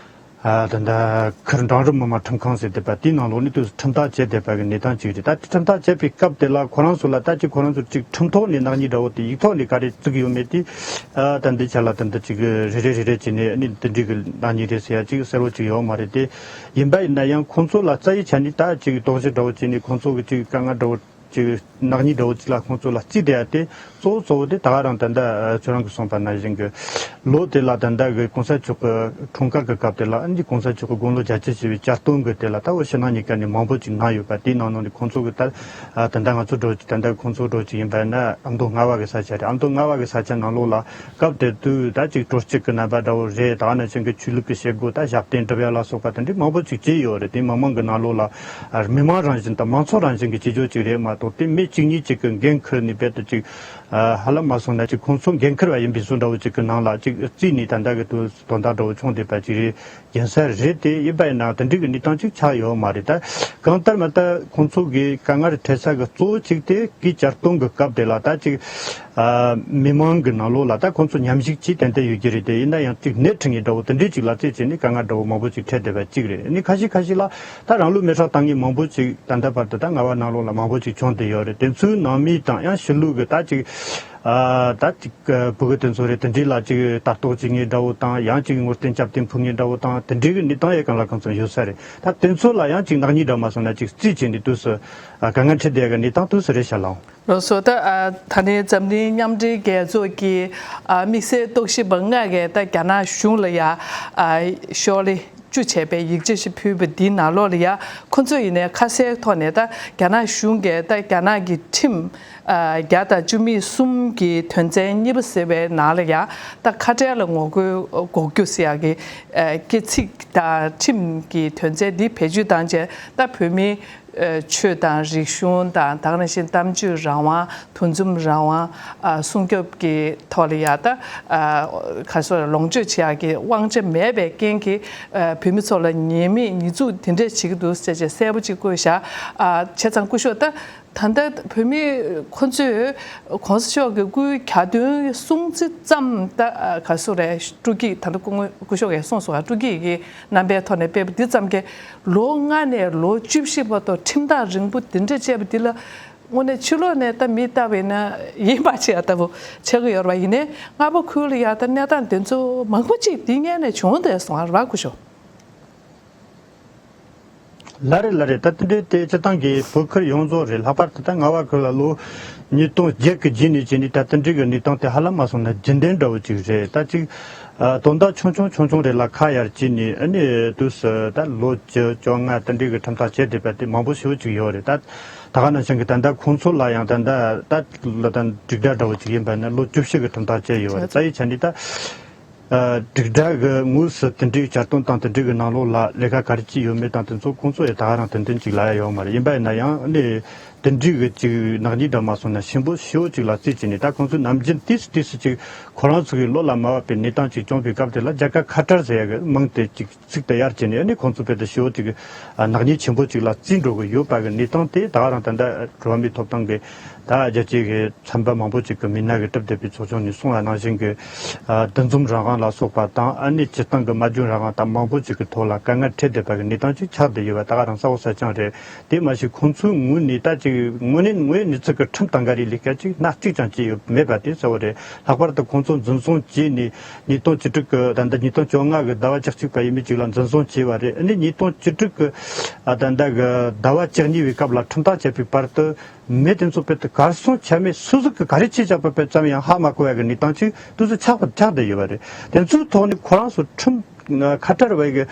ཨ་ད་ལྟ་ཁུལ་འབྲིང་རིམ་མི་དམངས་ཁྲིམས་ཁང་ཟེར་བསྡད་པ་དེའི་ནང་ལོགས་ནས་དུས་སུ་ཁྲིམས་ཐག་བཅད་བསྡད་པ་གི་གནས་སྟངས་ཅིག་རེད། ད་ཁྲིམས་ཐག་བཅད་པའི་སྐབས་དེ་ལ་ཁོ་རང་ཚོ་ལ་ད་ཅིག་ཁོ་རང་ཚོ་ཅིག་ཁྲིམས་ཐོག་ནས་ནག་ཉེས་འདྲ་བོ་དེ་ཡིག་ཐོག་ནས་ག་རེ་བཙུགས་ཡོད་མེད་དེ་ཨ་ད་འདི་ཆ་ལ་ད་འདི་ཅིག་རེ་རེ་རེ་རེ་བྱས་ནས་ཨ་ནི་འདི་འདྲའི་གི་ནག་ཉེས་རེད་ཟེར་ཡ་ཅིག་གསལ་བོ་ཅིག་ཡོད་མ་རེད་དེ། ཡིན་པ་ཡིན་ན་ཡང་ཁོང་ཚོ་ལ་རྩ་བའི་ཆ་ནས་ད་ཅིག་དོགས་གཞི་འདྲ་བོ་བྱས་ནས་ཁོང་ཚོ་གི་ཅིག་དཀའ་ངལ་འདྲ་བོ། ཅིག་ནག་ཉེས་འདྲ་བོ་ཅིག་ལ་ཁོང་ཚོ་ལ་བརྩིས་བསྡད་ཡ་དེ་གཙོ་བོ་གཙོ་བོ་དེ་ད་ག་རང་ད་ལྟ་ཁྱོད་རང་གིས་གསུངས་པ་ནང་བཞིན་གྱི་ལོ་དེ་ལ་ད་ལྟ་གི་གོང་ས་མཆོག་གི་འཁྲུངས་སྐར་གི་སྐབས་དེ་ལ་ཨ་ནི་གོང་ས་མཆོག་གི་དགུང་ལོ་བརྒྱད་ཅུ་བཞེས་པའི་གྱ་སྟོན་གི་དེ་ལ་ད་འོ་ཕྱི་ནང་གཉིས་ཀ་ནས་མང་པོ་ཅིག་གནང་ཡོད་པ་དེའི་ནང་ནང་ནས་ཁོང་ཚོ་གི་ད་ད་ལྟ་ང་ཚོ་འདྲ་བོ་ཅིག་ད་ལྟ་ཁོང་ཚོ་འདྲ་བོ་ཅིག་ཡིན་པ་ན་ཨ་མདོ་རྔ་བ་གི་ས་ཆ་རེད། ཨ་མདོ་རྔ་བ་གི་ས་ཆ་ནང་ལོགས་ལ་སྐབས་དེ་དུས་ད་ཅིག་དྲོ་སྐྱིད་གི་རྣམ་པ་འདྲ་བོ་རེད། ད་ག་ནང་བཞིན་གྱི་ཆོས་ལུགས་ཀྱི་བྱེད་སྒོ་ད་ཞབས་བརྟན་སྒྲུབ་ཡ་ལ་སོགས་པ་དེ་འདྲའི་མང་པོ་ཅིག་བྱས་ཡོད་རེད། དེ་མི་མང་གི་ནང་ལོགས་ལ་མི་མང་རང་བཞིན་དང་མང་ཚོགས་རང་བཞིན་གྱི་བྱེད་སྤྱོད་ཅིག་རེད་མ་གཏོགས་དེ་མི་ གཅིག་གཉིས་ཅིག་གི་འགན་འཁུར་ནས་རྦད་དེ་ཅིག་ཨ་ཧ་ལམ་མ་སོང་ན་ཅིག་ཁོང་ཚོ་འགན་འཁུར་བ་ཡིན་པའི་བཟོ་འདྲ་བོ་ཅིག་གི་ནང་ལ་ཅིག་རྩིས་ནས་ད་ལྟ་གི་དོན་དག་འདྲ་བོ་བྱུང་བསྡད་པ་ཅིག་རེད། རྒྱལ་ས་རེད་དེ་ཡིན་པ་ཡིན་ན་དེ་འདྲའི་གི་གནས་སྟངས་ཅིག་ཆགས་ཡོད་མ་རེད། ད་གང་ལྟར་མ་ད་ཁོང་ཚོ་གི་དཀའ་ངལ་འཕྲད་ས་གི་གཙོ་བོ་གཅིག་དེ་གི་བསྐྱར་གཏོང་གི་སྐབས་དེ་ལ་ད་ཅིག་ཨ་མི་མང་གི་ནང་ལོགས་ལ་ད་ཁོང་ཚོ་མཉམ་ཞུགས་ཅིག་ཏན་ཏན་ཡོད་ཀྱི་རེད་དེ། ཡིན་ན་ཡང་ཅིག་སྣེ་ཁྲིད་མཁན་འདྲ་བོ་དེ་འདྲའི་ཅིག་ལ་རྩིས་བྱས་ནས་དཀའ་ངལ་འདྲ་བོ་མང་པོ་ཅིག་འཕྲད་བསྡད་པ་གཅིག་རེད། ཨ་ནི་ཁ་ཤས་ཁ་ཤས་ལ་ད་རང་ལུས་མེར་སྲེག་བཏང་མཁན་མང་པོ་ཅིག་ད་ལྟ་བར་དུ་ད་རྔ་བ་ནང་ལོགས་ལ་མང་པོ་ཅིག་བྱུང་བསྡད་ཡོད་རེད། དེ་ཚོའི་ནང་མི་དང་ཡང་ཕྱི་ལུགས་ཀྱི་ད་ཅིག་ཨ་ད་ཅིག་ཨ་ཕྲུ་གུ་དེ་ཚོ་རེད། དེ་འདྲའི་ལ་ཅིག་ལྟ་རྟོག་བྱེད་མཁན་འདྲ་བོ་དང་ཡང་ཅིག་ངོ་རྟེན་སྐྱབས་རྟེན་ཕུལ་མཁན་འདྲ་བོ་དང་དེ་འདྲའི་གི་གནས་སྟངས་ཡང་གང་ལ་གང་འཚམ་ཡོད་ས་རེད། ད་དེ་ཚོ་ལ་ཡང་ཅིག་ནག་ཉེས་འདྲ་མ་སོང་ན་ཅིག་རྩིས་བྱས་ནས་དུས་སུ་ཨ་དཀའ་ངལ་འཕྲད་བསྡད་ཡ་གི་གནས་སྟངས་དུས་སུ་རེད་ཤག་ལགས། ལགས་སོ། ད་ཨ་ད་ནི་འཛམ་གླིང་མཉམ་འབྲེལ་རྒྱལ་ཚོགས་ཀྱི་ཨ་དམིགས་བསལ་རྟོག་ཞིབ་པ་ལྔ་གིས་ད་རྒྱ་ནག་གཞུང་ལ་ཡ་ཨ་ཤོག་ལེ་བཅུ་བྱས་པའི་ཡིག་ཆ་ཞིག་ཕུལ་བ་འདིའི་ནང་ལོགས་ལ་ཡ་ཁོ་ཚོ་ཡིན་ནའི་ཁ་གསལ་ཐོག་ནས་ད་རྒྱ་ནག་གཞུང་གིས་ད་རྒྱ་ནག་གི་ཁྲིམས་ཨ་བརྒྱ་དང་བཅུ་མེད་གསུམ་གྱི་དོན་ཚན་གཉིས་པ་ཟེར་བའི་ནང་ལ་ཡ་ད་ཁ་བྲལ་ལ་ངོ་རྒོལ་འགོག་རྒྱུ་ཟེར་ཡ་གི་ཨ་སྐྱེ་ཚིག་དང་ཁྲིམས་ཀྱི་དོན་ཚན་འདི་བེད་སྤྱོད་བཏང་བྱས་ད་བོད་མི་ཆོས་དང་རིག་གཞུང་དང་དེ་ནང་བཞིན་གཏམ་བརྗོད་རང་དབང་། འདུ་འཛོམས་རང་དབང་། ཨ་སྲུང་སྐྱོབ་ཀྱི་ཐོག་ལ་ཡ་ད་ཨ་ག་སོ་ལོངས་སྤྱོད་བྱེད་ཡག་གི་དབང་ཆ་མེད་པའི་རྐྱེན་གྱིས་ཨ་བོད་མི་ཚོ་ལ་ཉེས་མེད་ཉེས་འཛུགས་དེ་འདྲས་བྱེད་ཀྱི་འདུག་ཟེར་བྱས་གསལ་པོ་ཅིག་བཀོད་བཞག་ཨ་བྱས་ཙང་སྐུ་ཞབས་ད་ད་ལྟ་བོད་མི་ཁོ་ཚོས་གོང་ས་མཆོག་གི་སྐུའི་གྱ་སྟོན་སྲུང་བརྩི་ཙམ་ད་ཨ་ག་སོ་རེད། སྤྲོ་སྐྱིད་ད་ལྟ་སྐུ་ངོ་སྐུ་ཞབས་ཀྱིས་གསུངས་སོང་ང་། སྤྲོ་སྐྱིད་ཀྱི་རྣམ་པའི་ཐོག་ནས་སྤེལ་བ་འདི་ཙམ་གྱིས་ལོ་ལྔ་ནས་ལོ་བཅུ་བཞི་བར་དུ་ཁྲིམས་ཐག་རིང་པོ་འདི་འདྲ་བཅད་པ་འདི་ལ་དངོས་གནས་ཕྱི་ལོགས་ནས་ད་མི་ལྟ་བས་ན་ཡིད་མ་ཆེས་ཡ་ལྟ་བུ་ཆགས་ཀྱི་ཡོད་རེད་པ། ཡིན་ནའི་རྔ་པ་ཁུལ་ལ་ཡ་ད་གནས་སྟངས་འདི་ཚོ་མང་པོ་ཅིག་འདི་སྔོན་ནས་བྱུང་བསྡད་སོང་བ་རེད་པ་སྐུ་ཞབས། ལགས་རེད་ལགས་རེད། ད་དེ་འདྲའི་དེ་སྤྱིར་བཏང་གི་བོད་ཁུལ་ཡོངས་རྫོགས་རེད། ལྷག་པར་དུ་ད་རྔ་བ་ཁུལ་ལ་ལོ་ཉིས་སྟོང་བརྒྱད་ཀྱི་རྗེས་ནས་བྱས་ནས་ད་དེ་འདྲའི་གི་གནས་སྟངས་དེ་ཧ་ལམ་མ་སོང་ན་རྒྱུན་ལྡན་འདྲ་བོ་ཅིག་རེད། ད་ཅིག་ཨ་དོན་དག་ཆུང་ཆུང་ཆུང་ཆུང་རེ་ལ་ཁ་གཡར་བྱས་ནས་ཨ་ནི་དུས་སུ་ད་ལོ་བཅུ་བཅོ་ལྔ་དེ་འདྲའི་གི་ཁྲིམས་ཐག་བཅད་བསྡད་པ་དེ་མང་པོ་ཞེ་པོ་ཅིག་ཡོད་རེད། ད་ད་ག་ནང་བཞིན་གི་ད་ལྟ་ཁོང་ཚོ་ལ་ཡང་ད་ལྟ་ད་ལ་ད་འགྲིག་སྒྲ་འདྲ་བོ་ཅིག་ཡིན་པ་ན་ལོ་བཅུ་བཞི་གི་ཁྲིམས་ཐག་བཅད་ཡོད་རེད། ད་ཡིན་ཆ་ནི་ད། ཨ་འགྲིག་སྒྲ་གི་དངོས་སུ་དེ་འདྲའི་བསྐྱར་གཏོང་དང་དེ་འདྲའི་གི་ནང་ལོགས་ལ་ལས་ཀ་ག་རེ་བྱས་ཡོད་མེད་དང་དེ་ཚོ་ཁོང་ཚོ་ཡི་ད་ག་རང་དོན་དོན་ཅིག་ལབ་ཡ་ཡོད་མ་རེད། ཡིན་པ་ཡིན་ན་ཡང་ཨ་ནི་དེ་འདྲའི་གི་ཅིག་ནག་ཉེས་འདྲ་མ་སོང་ན་ཞིམ་པོ་ཞེ་པོ་ཅིག་ལ་རྩིས་བྱས་ནས་ད་ཁོང་ཚོས་ནམ་རྒྱུན་ཏིས་ཏིས་ཅིག་ཁོ་རང་ཚོ་གི་བློ་ལ་མ་བབས་པའི་གནས་སྟངས་ཅིག་བྱུང་བའི་སྐབས་དེ་ལ་རྒྱལ་ཁབ་ཁ་བྲལ་ཟེར་ཡ་གི་མིང་དེ་ཅིག་ཚིག་དེ་གཡར་བྱས་ནས་ཨ་ནི་ཁོང་ཚོ་དཔེ་དེ་ཞེ་པོ་ཅིག་ནག་ཉེས་ཆེན་པོ་ཅིག་ལ་རྩིས་འགྲོ་གི་ཡོད་པ་གི་གནས་སྟངས་དེ་ད་ག་རང་ད་ལྟ་འགྲོ་བ་མིའི་ཐོབ་ཐང་གི་ད་རྒྱལ་སྤྱི་གི་ཚན་པ་མང་པོ་ཅིག་གི་མི་སྣ་གིས་གྲུབ་བསྡད་པའི་ཚོགས་ཆུང་ནས་གསུངས་པ་ནང་བཞིན་གྱི་ཨ་འདུ་འཛོམས་རང་དབང་ལ་སོགས་པ་དང་ཨ་ནི་སྤྱིར་བཏང་གི་སྨྲ་བརྗོད་རང་དབང་དང་མང་པོ་ཅིག་གི་ཐོག་ལ་དཀའ་ངལ་འཕྲད་བསྡད་པ་གི་གནས་སྟངས་ཅིག་ཆགས་བསྡད་ཡོད་པ་ད་ག་རང་གསལ་པོ་གསལ་རྐྱང་རེད། དེ་མ་ཞིག་ཁོང་ཚོའི་ངོས་ནས་ད་ཅིག་དངོས་གནས་དངོས་གནས་ཚིག་གི་ཁྲིམས་དང་འགལ་བའི་ལས་ཀ་ཅིག་སྣ་གཅིག་ཀྱང་བྱས་ཡོད་མེད་པ་དེ་གསལ་པོ་རེད། ལྷག་པར་དུ་ཁོང་ཚོ་འཛིན་བཟུང་བྱས་ནས་ཉིས་སྟོང་བཅུ་དྲུག་གི་ད་ལྟ་ཉིས་སྟོང་བཅོ་ལྔ་གི་ཟླ་བ་བཅུ་གཅིག་པ་ཡས་མས་ཅིག་ལ་འཛིན་བཟུང་བྱས་པ་རེད། ཨ་ནི་ཉིས་སྟོང་བཅུ་དྲུག་གི་ཨ་ད་ལྟ་གི་ཟླ་བ་བཅུ་གཉིས་པའི་སྐབས་ལ་ཁྲིམས་ཐག་བཅད་པའི་བར་དུ། མི་དེ་ཚོ་དཔེ་དེ་གར་སོང་ཆ་མེད་སུ་ཟིག་གིས་ག་རེ་བྱས་བཞག་པ་དཔེ་ཙམ་ཡང་ཧ་མ་གོ་ཡ་གི་གནས་སྟངས་ཅིག་དུས་སུ་ཆགས་པ་ཆགས་བསྡད་ཡོད་པ་རེད། དེ་ཚོའི་ཐོག་ནས་ཁོ་རང་ཚོ་ཁྲིམས་ཁ་བྲལ་བའི་གི་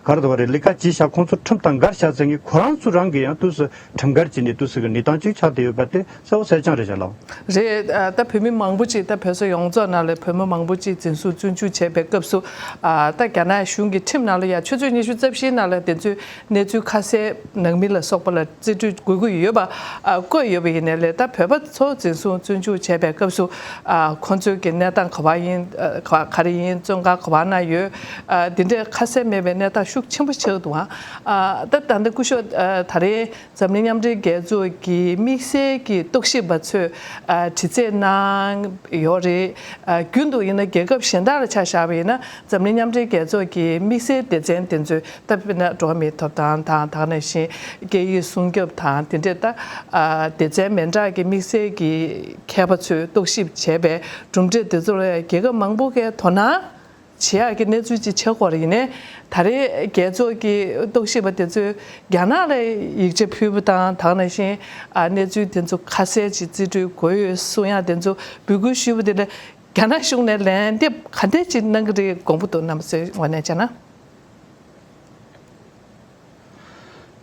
གར་དུ་བ་རེད། ལས་ཀ་བྱས་ཤག་ཁོང་ཚོ་ཁྲིམས་དང་འགལ་ཤག་ཟེར་ངེས་ཁོ་རང་ཚོ་རང་གི་ཡང་དུས་སུ་ཁྲིམས་འགལ་བྱས་ནས་དུས་སུ་གི་གནས་སྟངས་ཅིག་ཆགས་བསྡད་ཡོད་པ་དེ་གསལ་པོ་གསལ་རྐྱང་རེད་བཞག་ལགས། རེད། ཨ་ད་བོད་མི་མང་པོ་ཅིག་ད་བོད་ས་ཡོངས་རྫོགས་ནང་ལ་བོད་མི་མང་པོ་ཅིག་འཛིན་བཟུང་བཙོན་འཇུག་བྱས་པའི་སྐབས་སུ་ཨ་ད་རྒྱ་ནག་གཞུང་གི་ཁྲིམས་ནང་ལ་ཡང་ཆུ་ཚོད་ཉི་ཤུ་རྩ་བཞིའི་ནང་ལ་དེ་ཚོའི་གནས་ཚུལ་ཁ་གསལ་ནང་མི་ལ་སོགས་པ་ལ་རྩིས་སྤྲོད་དགོས་ཀྱི་ཡོད་པ་ཨ་བཀོད་ཡོད་པ་ཡིན་ནའི་ལས་ད་བོད་པ་ཚོ་འཛིན་བཟུང་བཙོན་འཇུག་བྱས་པའི་སྐབས་སུ་ཨ་ཁོང་ཚོའི་གི་གནས་སྟངས་ག་པར་ཡིན་ཨ་ག་ག་རེ་ཡིན་བཙོན་ཁང་ག་པར་ན་ཡོད་ཨ་དེ་འདྲའི་ཁ་གསལ་མེད་པའི་གནས་སྟངས་ཤུགས་ཆེན་པོ་ཆགས་འདུག་ཨ་ད་ད་ལྟ་སྐུ་ཞབས་ཨ་ད་རེས། འཛམ་གླིང་མཉམ་འབྲེལ་རྒྱལ་ཚོགས་ཀྱི་དམིགས་བསལ་གྱི་རྟོག་ཞིབ་པ་ཚོས་ཨ་དྲི་རྩད་གནང་ཡོད་རེད། ཨ་རྒྱུན་དུ་ཡིན་ན་རྒྱལ་ཁབ་གཞན་དག་ལ་ཆ་བཞག་པ་ཡིན་ན་འཛམ་གླིང་མཉམ་འབྲེལ་རྒྱལ་ཚོགས་ཀྱི་དམིགས་བསལ་སྡེ་ཚན་དེ་ཚོས་ད་དཔེར་ན་འགྲོ་བ་མིའི་ཐོབ་ཐང་དང་དེ་ནང་བཞིན་སྐད་ཡིག་སྲུང་སྐྱོབ་དང་དེ་འདྲས་ད་ཨ་སྡེ་ཚན་མི་འདྲ་གི་དམིགས་བསལ་གྱི་མཁས་པ་ཚོས་རྟོག་ཞིབ་བྱས་པའི་གྲུབ་འབྲས་དེ་ཚོ་ལ་རྒྱལ་ཁབ་མང་པོ་གིས་དོ་སྣང་བྱེད་ཡག་གི་གནས་ཚུལ་ཅིག་ཆགས་ཀྱི་ཡོད་རེད། ཡིན་ནའི་ད་རེས་རྒྱལ་ཚོགས་ཀྱི་རྟོག་ཞིབ་པ་དེ་ཚོས་རྒྱ་ནག་ལ་ཡིག་ཆ་ཕུལ་བ་དང་དེ་ནང་བཞིན་ཨ་གནས་ཚུལ་དེ་ཚོ་ཁ་གསལ་ཅིག་རྩིས་སྤྲོད་དགོས་ཡོད་གསུང་ཡག་དེ་ཚོ་འབོད་སྐུལ་ཞུས་པ་དེ་ལ་རྒྱ་ནག་གཞུང་ནས་ལན་འདེབས་ག་འདྲས་ཅིག་གནང་གི་རེད་དགོངས་པ་འདུག་རྣམ་པ་ཚོའི་ངོས་ནས་བྱས་ན།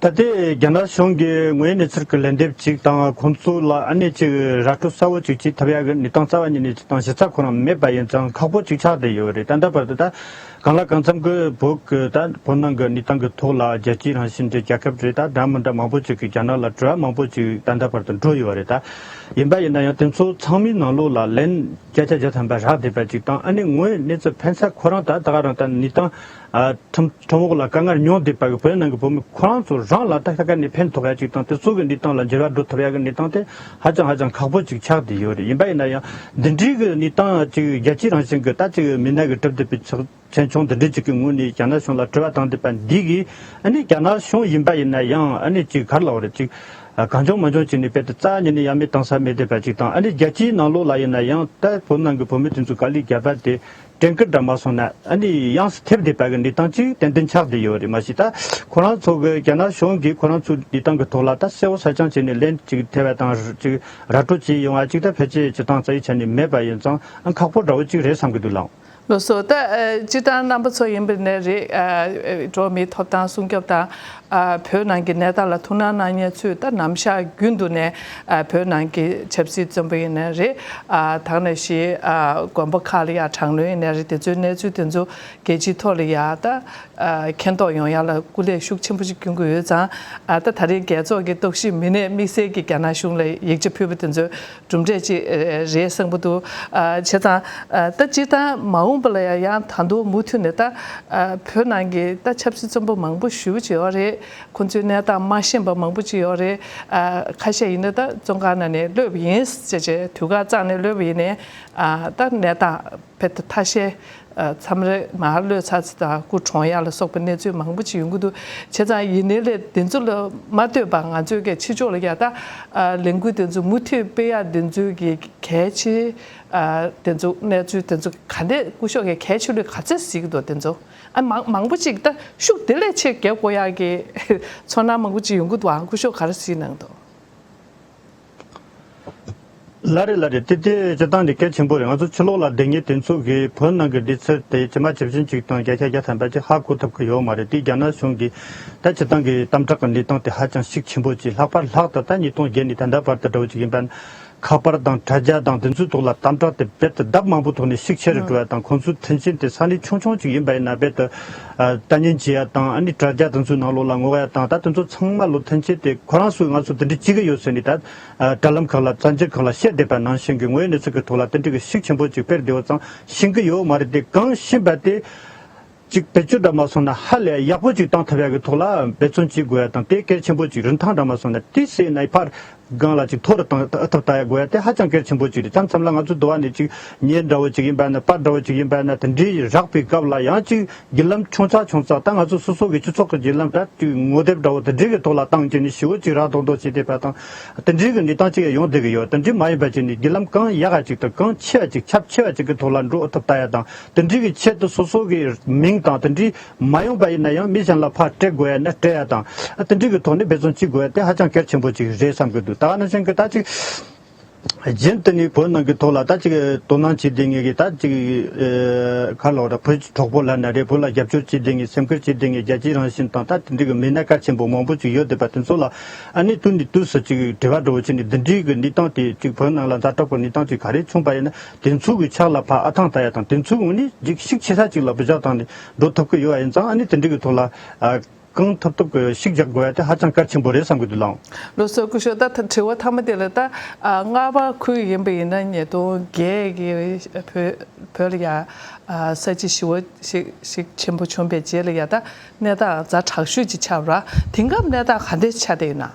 ད་ལྟའི་རྒྱ་ནག་གཞུང་གིས་དངོས་ཡོད་གནས་ཚུལ་གྱི་ལན་འདེབས་ཅིག་དང་། ཁོང་ཚོ་ལ་ཨ་ནི་ཅིག་ར་སྤྲོད་གསལ་བོ་ཅིག་བྱེད་ཐུབ་ཡག་གི་གནས་སྟངས་རྩ་བ་ཉིད་ནས་ཅིག་དང་གཞི་རྩ་ཁོ་རང་མེད་པ་ཡིན་ཙང་ཁག་པོ་ཅིག་ཆགས་བསྡད་ཡོད་རེད། ད་ལྟ་བར་དུ་ད་གང་ལ་གང་འཚམ་གྱི་བོད་ཀྱི་ད་བོད་ནང་གི་གནས་སྟངས་ཀྱི་ཐོག་ལ་རྒྱལ་སྤྱིའི་རང་བཞིན་གྱི་རྒྱལ་ཁབ་རེད། ད་འདྲ་མི་འདྲ་མང་པོ་ཅིག་གིས་རྒྱ་ནག་ལ་དྲི་བ་མང་པོ་ཅིག་ད་ལྟ་བར་དུ་འགྲོ་ཡོད་རེད། ད་ཡིན་པ་ཡིན་ན་ཡང་དེ་ཚོ་ཚང་མའི་ནང་ལོགས་ལ་ལན་བརྒྱ་ཆ་བརྒྱ་ཐམ་པ་རག་བསྡད་པ་ཅིག་དང་། ཨ་ནི་དངོས་ཡོད་གནས་ཚུལ་ཕན་ཚུན་ཁོ་རང་ད་ད་ག་རང་ད་གནས་སྟངས་ཨ། ཁྲིམས་ཁྲིམས་འོག་ལ་དཀའ་ངལ་མྱོང་བསྡད་པ་གི་བོད་ནང་གི་བོད་མི་ཁོ་རང་ཚོ་རང་ལ་ད་ལྟ་ག་ནས་ཕན་ཐོགས་ཡ་ཅིག་དང་། དེ་ཚོ་གི་གནས་སྟངས་ལ་འགྱུར་བ་འགྲོ་ཐུབ་ཡ་གི་གནས་སྟངས་དེ་ཧ་ཅང་ཧ་ཅང་ཁག་པོ་ཅིག་ཆགས་བསྡད་ཡོད་རེད། ཡིན་པ་ཡིན་ན་ཡང་འདི་འདྲའི་གི་གནས་སྟངས་ཅིག་རྒྱལ་སྤྱིའི་རང་བཞིན་གི་ད་ཅིག་མི་སྣ་གི་གྲུབ་བསྡད་པའི་ཚོགས་ཆེན་ཆུང་འདི་འདྲའི་ཅིག་གི་ངོས་ནས་རྒྱ་ནག་གཞུང་ལ་དྲི་བ་བཏང་བསྡད་པ་འདི་གིས། ཨ་ནི་རྒྱ་ནག་གཞུང་ཡིན་པ་ཡིན་ན་ཡང་ཨ་ནི་ཅིག་ག་རེ་ལབ་དགོས་རེད། ཅིག་གང་བྱུང་མང་བྱུང་ཅིག་ནས་དཔེ་དེ་རྩ་ཉིད་ནས་ཡ་མེད་བཏང་ས་མེད་བསྡད་པ་ཅིག་དང་། ཨ་ནི་རྒྱལ་སྤྱིའི་ནང་ལོགས་ལ་ཡིན་ན་ཡང་ད་བོད་ནང་གི་བོད་མི་དེ་ཚོ་དཀའ་ལས་བརྒྱབ་པ་དེ་དྲན་སྐུལ་འདྲ་མ་སོང་ན་ཨ་ནི་ཡོངས་སུ་ཐེབས་བསྡད་པ་གི་གནས་སྟངས་ཅིག་ཏན་ཏན་ཆགས་བསྡད་ཡོད་རེད། མ་གཞི་ད་ཁོ་རང་ཚོ་གི་རྒྱ་ནག་གཞུང་གིས་ཁོ་རང་ཚོའི་གནས་སྟངས་གི་ཐོག་ལ་ད་གསལ་བོ་གསལ་རྐྱང་བྱས་ནས་ལན་ཅིག་ཐེབས་པ་དང་ཅིག་ར་སྤྲོད་བྱས་ཡོང་བ་ཅིག་ད་ཕལ་ཆེར་སྤྱིར་བཏང་རྩ་བའི་ཆ་ནས་མེད་པ་ཡིན་ཙང་ཨ་ཁག་པོ་འདྲ་བོ་ཅིག་རེད་བསམ་གི་འདུག་ལགས། ལགས་སོ། ད་ཨ་སྤྱིར་བཏང་རྣམ་པ་ཚོ་ཡིན་པ་ནས་རེད། ཨ་འགྲོ་བ་མིའི་ཐོབ་ཐང་སྲུང་སྐྱོབ་དང་ཨ་བོད་ནང་གི་གནས་སྟངས་ལ་ཐུགས་སྣང་གནང་མཁན་ཚོས་ད་ནམ་ཞག་རྒྱུན་དུ་ནས་ཨ་བོད་ནང་གི་ཆབ་སྲིད་བཙོན་པ་ཡིན་ནའི་རེད། ཨ་ད་ག་ནང་བཞིན་ཨ་དགོན་པ་ཁག་ལ་ཡ་དྲག་གནོན་ཡིན་ནའི་རེད། དེ་ཚོའི་གནས་ཚུལ་དེ་ཚོ་རྒྱལ་སྤྱིའི་ཐོག་ལ་ཡ་ད་ཨ་མཁྱེན་རྟོགས་ཡོང་ཡ་ལ་སྐུ་ལས་ཤུགས་ཆེན་པོ་ཞིག་སྐྱོན་གྱི་ཡོད་ཙང་། ཨ་ད་ད་རེས་རྒྱལ་ཚོགས་ཀྱི་རྟོག་ཞིབ་མི་སྣས་དམིགས་བསལ་གྱི་རྒྱ་ནག་གཞུང་ལ་ཡིག་ཆ་ཕུལ་བ་དེ་ཚོའི་གྲུབ་འབྲས་ཅིག་རེད་བསམ་གྱི་འདུག་ཨ་བྱས་ཙང་ཨ་ད་སྤྱིར་བཏང་མ་འོངས་པ་ལ་ཡང་ཡང་ད་དུང་མུ་མཐུད་ནས་ད་ཨ་བོད་ནང་གི་ད་ཆབ་སྲིད་བཙོན་པ་མང་པོ་ཞེ་པོ་ཅིག་ཡོད་རེད། ཁོང་ཚོའི་གནས་སྟངས་མ་ཤེས་པ་མང་པོ་ཅིག་ཡོད་རེད། ཨ་ཁ་ཤས་ཡིན་ན་ད་བཙོན་ཁང་ནང་ནས་གློད་པ་ཡིན་ཟེར་བྱས་དུས་བཀག་བརྩམས་ནས་གློད་པ་ཡིན་ནའི་ཨ་ད་གནས་སྟངས་དཔེ་ད་ཐ་ཤལ་ཨ་མཚམས་རེ་མར་གློད་ཚར་ཚེ་ད་སྐུ་གྲོངས་ཡ་ལ་སོགས་པའི་གནས་ཚུལ་མང་པོ་ཅིག་ཡོང་གི་འདུག་བྱས་ཙང་ཡིན་ནའི་ལས་དེ་ཚོ་ལ་མ་ལྟོས་པར་ང་ཚོས་ཀྱི་ཕྱི་ཕྱོགས་ལ་ཡ་ད་ཨ་ལས་འགུལ་དེ་ཚོ་མུ་མཐུད་སྤེལ་ཡ་དེ་ཚོའི་གི་གལ་ཆེ་ཨ་དེ་ཚོ་གནས་ཚུལ་དེ་ཚོ་ག་འདྲས་སྐུ་ཞབས་ཀྱི་གལ་ཆེ་ལོས་ག་ཚོད་གཟིགས་འདུག་དེ་ཚོ་ཨ་མང་མང་པོ་ཅིག་ད་ཤུགས་དེ་ལས་ཆེ་རྒྱབ་དགོས་ཡ་གི་ཚོར་སྣང་མང་པོ་ཅིག་ཡོང་གི་འདུག་ཨ་སྐུ་ཞབས་ག་རེ་གཟིགས་གནང་འདུག་ལགས་རེད། ལགས་རེད། དེ་དེ་སྤྱིར་བཏང་ནས་གལ་ཆེན་པོ་རེད། ང་ཚོ་ཕྱི་ལོགས་ལ་བསྡད་མཁན་དེ་ཚོ་གིས་བོད་ནང་གི་གནས་ཚུལ་དེ་ཇི་མ་ཇི་བཞིན་ཅིག་དང་བརྒྱ་ཆ་བརྒྱ་ཐམ་པ་ཅིག་ཧ་གོ་ཐུབ་ཀྱི་ཡོད་མ་རེད། དེ་རྒྱ་ནག་གཞུང་གིས་ད་སྤྱིར་བཏང་གི་དམ་དྲག་གི་གནས་སྟངས་དེ་ཧ་ཅང་ཤུགས་ཆེན་པོ་ཅིག་ལྷག་པར་ལྷག་ཏུ་ད་ཉིས་སྟོང་བརྒྱད་ནས་ད་ལྟ་བར་དུ་འདྲ་བོ་ཅིག་ཡིན་པ་ན་ཁ་པར་དང་དྲ་རྒྱ་དང་དེ་ཚོའི་ཐོག་ལ་དམ་དྲག་དེ་རྦད་དེ་ལྡབ་མང་པོ་ཐོག་ནས་ཤུགས་ཆེ་རུ་འགྲོ་བ་དང་། ཁོང་ཚོའི་མཐུན་རྐྱེན་དེ་ས་གནས་ཆུང་ཆུང་ཅིག་ཡིན་པ་ཡིན་ན་རྦད་དེ་ལྟ་ཉན་བྱེད་ཡ་དང་། ཨ་ནི་དྲ་རྒྱ་དེ་ཚོའི་ནང་ལོགས་ལ་ངོ་ཡ་དང་། ད་དེ་ཚོ་ཚང་མ་ལོ་མཐུན་རྐྱེན་དེ་ཁོ་རང་ཚོས་ང་ཚོ་དེ་འདྲ་བྱེད་ཀྱི་ཡོད་ཟེར་ནས་ད། ཨ་དྲ་ལམ་ཁག་ལ་བཙན་བྱོལ་ཁག་ལ་བཤད་བསྡད་པ་ནང་བཞིན་གྱི་དངོས་ཡོད་གནས་ཚུལ་གྱི་ཐོག་ལ་དེ་འདྲ་གི་ཤུགས་ཆེན་པོ་ཅིག་སྤེལ་བསྡད་ཡོད་ཙང་ཤེས་ཀྱི་ཡོད་མ་རེད། དེ་གང་ཤེས་པ་དེ་ཅིག་བེད་སྤྱོད་འདྲ་མ་སོང་ན་ཧ་ལས་ཡག་པོ་ཅིག་བཏང་ཐུབ་ཡག་གི་ཐོག་ལ་འབད་བརྩོན་བྱེད་དགོས་ཡ་དང་། དེ་གལ་ཆེན་པོ་ཅིག་རིན་ཐང་འདྲ་མ་སོང་ན་དེ་སེ་ནའི་ཕར་སྒང་ལ་ཅིག་མཐོ་རུ་བཏང་ཐུབ་ལྟ་ཡ་དགོས་ཡ་དེ་ཧ་ཅང་གལ་ཆེན་པོ་ཅིག་རེད། མཚམས་མཚམས་ལ་ང་ཚོ་འདི་བ་ནས་ཅིག་ཉེས་འདྲ་བོ་ཅིག་ཡིན་པ་ན་པར་འདྲ་བོ་ཅིག་ཡིན་པ་ན་དེ་འདྲའི་རག་པའི་སྐབས་ལ་ཡང་ཅིག་བརྒྱུད་ལམ་ཆུང་ཙག་ཆུང་ཙག་ད་ང་ཚོ་སོ་སོ་གི་སྤྱི་ཚོགས་ཀྱི་བརྒྱུད་ལམ་ད་དུས་ངོ་དེབ་འདྲ་བོ་དེ་འདྲའི་གི་ཐོག་ལ་བཏང་བྱས་ནས་ཞེ་པོ་ཅིག་རག་རྡོག་རྡོག་བྱས་བསྡད་པ་དང་། དེ་འདྲའི་གི་གནས་སྟངས་ཅིག་ཡང་ཡོང་བསྡད་གི་ཡོད། དེ་འདྲའི་མ་ཡིན་པ་བྱས་ནས་བརྒྱུད་ལམ་གང་ཡག་ག་ཅིག་དང་གང་ཆེ་བ་ཅིག་ཁྱབ་ཆེ་བ་ཅིག་གི་ཐོག་ལ་འགྲོ་ཐུབ་ལྟ་ཡ་དང་། དེ་འདྲའི་གི་ཆེད་དུ་སོ་སོ་གི་མིང་དང་དེ་འདྲའི་མ་ཡོང་པ་ཡིན་ན་ཡང་མི་གཞན་ལ་ཕར་སྤྲད་དགོས་ཡ་ན་སྤྲད་ཡ་དང་། དེ་འདྲའི་གི་ཐོག་ནས་འབད་བརྩོན་བྱེད་དགོས་ཡ་དེ་ཧ་ཅང་གལ་ཆེན་པོ་ཅིག་རེད་བསམ་གི་འདུག་ད་ག་ནང་བཞིན་གི་ད་ཅིག་རྒྱུན་དུ་ནས་བོད་ནང་གི་ཐོག་ལ་ད་ཅིག་དོ་སྣང་བྱེད་བསྡད་མཁན་གྱི་ད་ཅིག་ཨེ་ག་རེ་ལབ་དགོས་རེད། བོད་ཀྱི་གྲོགས་པོ་ལབ་ན་རེད། བོད་ལ་རྒྱབ་སྐྱོར་བྱེད་བསྡད་མཁན་སེམས་ཁུར་བྱེད་བསྡད་མཁན་རྒྱལ་སྤྱིའི་རང་བཞིན་དང་ད་དེ་འདྲའི་གི་མི་སྣ་གལ་ཆེན་པོ་མང་པོ་ཅིག་ཡོད་བསྡད་པ་དེ་ཚོ་ལ་ཨ་ནི་དུས་ནས་དུས་སུ་ཅིག་དྲི་བ་འདྲ་བོ་བྱས་ནས་འདི་འདྲའི་གི་གནས་སྟངས་དེ་ཅིག་བོད་ནང་ལ་ཛ་དྲག་པོ་གནས་སྟངས་ཅིག་ག་རེ་བྱུང་པ་ཡིན་ན་དེ་ཚོ་གི་ཕྱག་ལ་ཕར་ཨ་ཐང་ལྟ་ཡ་དང་། དེ་ཚོ་གི་ངོས་ནས་ཅིག་ཤུགས་ཆེ་ས་ཅིག་ལ་འབུད་རྒྱག་བཏང་ནས་འགྲོ་ཐུབ་ཀྱི་ཡོད་པ་ཡིན་ཙང་ཨ་ནི་དེ་འདྲའི་གི་ཐོག་ལ་ཨ། གང་ཐུབ་ཐུབ་ཀྱི་ཤུགས་རྒྱག་དགོས་ཡ་དེ་ཧ་ཅང་གལ་ཆེན་པོ་རེད་བསམ་གྱི་འདུག་ལགས། ལགས་སོ། སྐུ་ཞབས། ད་ད་དྲི་བ་མཐའ་མ་དེ་ལ་ད་ཨ་རྔ་བ་ཁུལ་ཡིན་པ་ཡིན་ན་ཉིས་སྟོང་བརྒྱད་ཀྱི་བོད་བོད་ལ་ཡ་ཨ་ས་བྱི་ཞི་བ་ཞིག་ཞིག་ཆེན་པོ་བྱུང་པའི་རྗེས་ལ་ཡ་ད་གནས་སྟངས་ཛ་དྲག་ཤོས་ཅིག་ཆགས་པ་ར། དེང་སྐབས་གནས་སྟངས་ག་འདྲ་ཆགས་བསྡད་ཡོད་ན།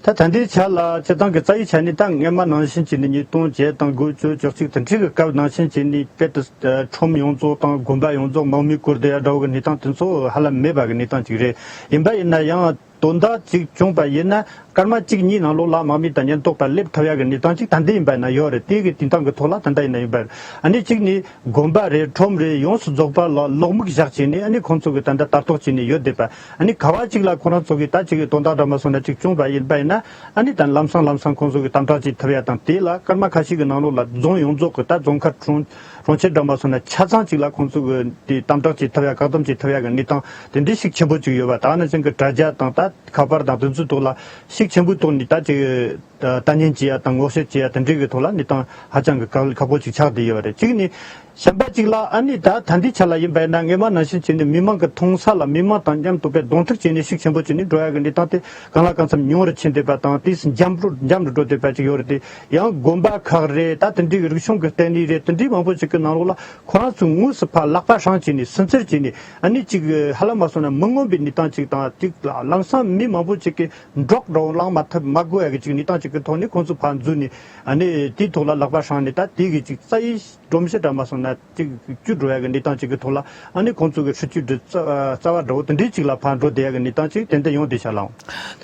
ད་ད་ལྟའི་ཆ་ལ་སྤྱིར་བཏང་གི་རྩ་བའི་ཆ་ནས་ད་སྔོན་མ་ནང་བཞིན་བྱས་ནས་ཉིས་སྟོང་བརྒྱད་དང་དགུ་བཅུ་བཅུ་གཅིག་དེ་འདྲའི་གི་སྐབས་ནང་བཞིན་བྱས་ནས་དཔེ་དེ་ཁྲོམ་ཡོངས་རྫོགས་དང་དགོན་པ་ཡོངས་རྫོགས་དམག་མིས་བསྐོར་བསྡད་ཡ་འདྲ་བོ་གི་གནས་སྟངས་དེ་ཚོ་ཧ་ལམ་མེད་པ་གི་གནས་སྟངས་ཅིག་རེད། ཡིན་པ་ཡིན་ན་ཡང་དོན་དག་ཅིག་བྱུང་པ་ཡིན་ན་ སྐར་མ་གཅིག་གཉིས་ནང་ལོགས་ལ་དམག་མི་དང་ཉེན་རྟོག་པ་སླེབས་ཐུབ་ཡག་གི་གནས་སྟངས་ཅིག་ད་ལྟ་ཡིན་པ་ན་ཡོད་རེད། དེ་གི་དུས་སྟངས་ཀྱི་ཐོག་ལ་ད་ལྟ་ཡིན་ན་ཡིན་པ་རེད། ཨ་ནི་གཅིག་ནི་དགོན་པ་རེད། ཁྲོམ་རེད། ཡོངས་སུ་རྫོགས་པ་ལ་ལོག་དམིགས་བཞག་བྱས་ནས། ཨ་ནི་ཁོང་ཚོ་གི་ད་ལྟ་ལྟ་རྟོག་བྱས་ནས་ཡོད་བསྡད་པ། ཨ་ནི་ག་བ་ཅིག་ལ་ཁོ་རང་ཚོ་གི་ད་ཅིག་གི་དོན་དག་འདྲ་མ་སོང་ན་ཅིག་བྱུང་བ་ཡིན་པ་ཡིན་ན། ཨ་ནི་ད་ལམ་སང་ལམ་སང་ཁོང་ཚོ་གི་དམ་དྲག་བྱེད་ཐུབ་ཡ་དང་། དེ་ལ་སྐར་མ་ཁ་ཤས་ཀྱི་ནང་ལོགས་ལ་རྫོང་ཡོངས་རྫོགས་ཀྱི་ད་རྫོང་ཁག་གྲོང་གྲོང་ཁྱེར་འདྲ་མ་སོང་ན་ཆ་ཚང་ཅིག་ལ་ཁོང་ཚོ་གི་དེ་དམ་དྲག་བྱེད་ཐུབ་ཡ། བཀག་སྡོམ་བྱེད་ཐུབ་ཡ་གི་གནས་སྟངས་དེ་འདྲའི་ཤུགས་ཆེན་པོ་ཅིག་ཡོད་པ། ད་ནི་ཅན་གྱི་དྲ་རྒྱ་དང་ད་ཁ་པར་དང་དེ་ཚོའི་ཐོག་ལ་ཤུགས་ཆེན་པོའི་ཐོག་ནས་ད་ཅིག་ལྟ་ཉན་བྱེད་ཡ་དང་ངོ་ཤེས་བྱེད་ཡ་དེ་འདྲའི་གི་ཐོག་ལ་གནས་སྟངས་ཧ་ཅང་གི་ཁག་ཁག་པོ་ཅིག་ཆགས་བསྡད་ཡོད་པ་རེད། གཅིག་ནི་གཞན་པ་གཅིག་ལ་ཨ་ནི་ད་ད་ལྟའི་ཆ་ལ་ཡིན་པ་ཡིན་ན། སྔོན་མ་ནང་བཞིན་བྱས་ནས་མི་མང་གི་མཐོང་ས་ལ་མི་མང་དང་མཉམ་དུ་དཔེ་གདོང་ཐུག་བྱས་ནས་ཤུགས་ཆེན་པོ་བྱས་ནས་འགྲོ་ཡ་གི་གནས་སྟངས་དེ་གང་ལ་གང་འཚམ་ཉུང་རུ་ཕྱིན་བསྡད་པ་དང་། དུས་སུ་འཇམ་རུ་འཇམ་རུ་འགྲོ་བསྡད་པ་ཅིག་ཡོད་རེད། དེ་ཡང་དགོན་པ་ཁག་རེད། ད་དེ་འདྲའི་གི་རིག་གཞུང་གི་ལྟེ་གནས་རེད། དེ་འདྲའི་མང་པོ་ཅིག་གི་ནང་ལོགས་ལ་ཁོ་རང་ཚོས་དངོས་སུ་ཕར་ལག་པ་བསྲིངས་བྱས་ནས་སུན་གཙེར་བྱས་ནས། ཨ་ནི་ཅིག་ཧ་ལམ་མ་སོང་ན་མི་མངོན་པའི་གནས་སྟངས་ཅིག་དང་། དེ་ལམ་སང་མི་མང་པོ་ཅིག་གི་འབྲོག་འགྲོ་ལངས་མ་ཐུབ་མ་དགོས་ཡ་གི་ཅིག་གནས་སྟངས་ཅིག་གི་ཐོག་ནས་ཁོང་ཚོ་ཕར་འཛུལ་ནས། ཨ་ནི་དེའི་ཐོག་ལ་ལག་པ་བསྲིངས་ནས་ད་དེ་གི་ཅིག་རྩ་ཡི་སྒྲོམ་གཞི་འདྲ་མ་སོང་ན་ཅིག་བཅུག་འགྲོ་ཡ་གི་གནས་སྟངས་ཅིག་གི་ཐོག་ལ། ཨ་ནི་ཁོང་ཚོ་གི་སྲིད་ཇུས་འདི་རྩ་རྩ་བ་འདྲ་བོ་དེ་འདྲའི་ཅིག་ལ་ཕར་འགྲོ་བསྡད་ཡ་གི་གནས་སྟངས་ཅིག་ཏན་ཏན་ཡོང་བསྡད་ཤག་ལགས།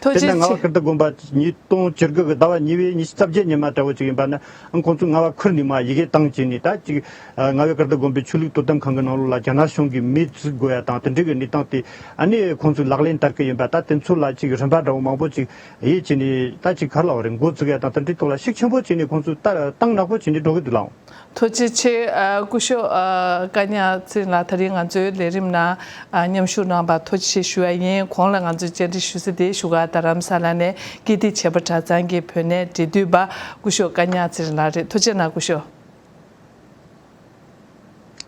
ཐུགས་དཔེར་ན་རྗེ་རྔ་བ་ཆེ། ཀིརྟི་དགོན་པ་ཉིས་སྟོང་བཅུ་དགུ་གི་ཟླ་བ་གཉིས་པའི་ཉི་ཤུ་རྩ་བརྒྱད་ཉི་མ་འདྲ་བོ་ཅིག་ཡིན་པ་ན། ཨ་ཁོང་ཚོ་རྔ་བ་ཁུལ་ནས་མར་ཡི་གེ་བཏང་བྱས་ནས། ད་ཅིག་རྔ་བ་ཀིརྟི་དགོན་པའི་ཆོས་ལུགས་དོ་དམ་ཁང་གི་ནང་ལོགས་ལ་རྒྱ་ནག་གཞུང་གིས་མི་བཙུགས་དགོས་ཡ་དང་དེ་འདྲའི་གི་གནས་སྟངས་དེ་ཨ་ནི་ཁོང་ཚོས་ལག་ལེན་བསྟར་གི་ཡིན་པ། ད་དེ་ཚོ་ལ་ཅིག་རིམ་པ་འདྲ་བོ་མང་པོ་ཅིག་ཡིད་ཆེས་ནས། ད་ཅིག་ག་རེ་ལབ་དགོས་རེད། འགོ་བཙུགས་ཡ་དང་དེ་འདྲའི་ཐོག་ལ་ཤུགས་ཆེན་པོ་བྱས་ནས་ཁོང་ཚོས་ད་གདངས་ནག་པོ་བྱས་ནས་འགྲོ་གི་འདུག་ལགས། ཐུགས་རྗེ་ཆེ། ཨ་སྐུ་ཞབས་ཨ་བཀའ་ཉག་ཚེ་རིང་ལགས། ད་རིང་ང་ཚོའི་ལས་རིམ་ནང་ཨ་མཉམ་ཞུགས་གནང་བར་ཐུགས་རྗེ་ཆེ་ཞུ་ཡ་ཡིན། གོང་ལ་ང་ཚོས་བཅར་འདྲི་ཞུ་ས་དེ་བཞུགས་སྒར་རྡ་རམ་ས་ལ་ནས་ཀིརྟི་བྱེད་པ་གྲྭ་ཚང་གི་བོད་གནས་འབྲེལ་མཐུད་པ་སྐུ་ཞབས་བཀའ་ཉག་ཚེ་རིང་ལགས་རེད། ཐུགས་རྗེ་གནང་སྐུ་ཞབས།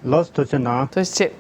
ལགས་སོ། ཐུགས་རྗེ་གནང་། ཐུགས་རྗེ་ཆེ།